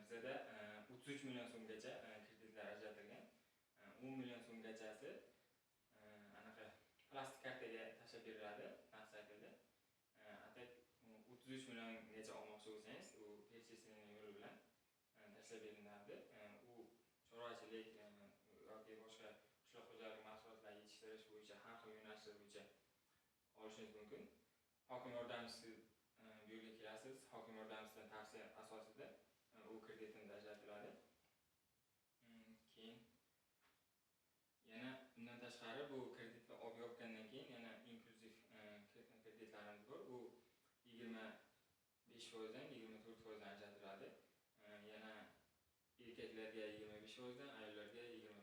Bizada 33 million so'mgacha kreditlar ajratilgan. 10 million so'mgachasi anaqa plastik kartaga tashlab beriladi naqd shaklda. А так 33 milliongacha olmoqchi bo'lsangiz, u перечисление yo'li bilan tashlab berinadi. U chorvachilik yoki boshqa qishloq xo'jalik mahsulotlarini yetishtirish bo'yicha, har xil yo'nalishlar bo'yicha olishingiz mumkin. Hokim yordamchisi, bu yerga kelasiz, hokim yordamchisidan tavsiya asosida u kreditimiz ajratiladi. Keyin yana undan tashqari, bu kreditni olib yopgandan keyin yana inklyuziv kreditlarimiz bor. U 25 foizdan, 24 foizdan ajratiladi. Yana erkaklarga 25 foizdan, ayollarga yigirma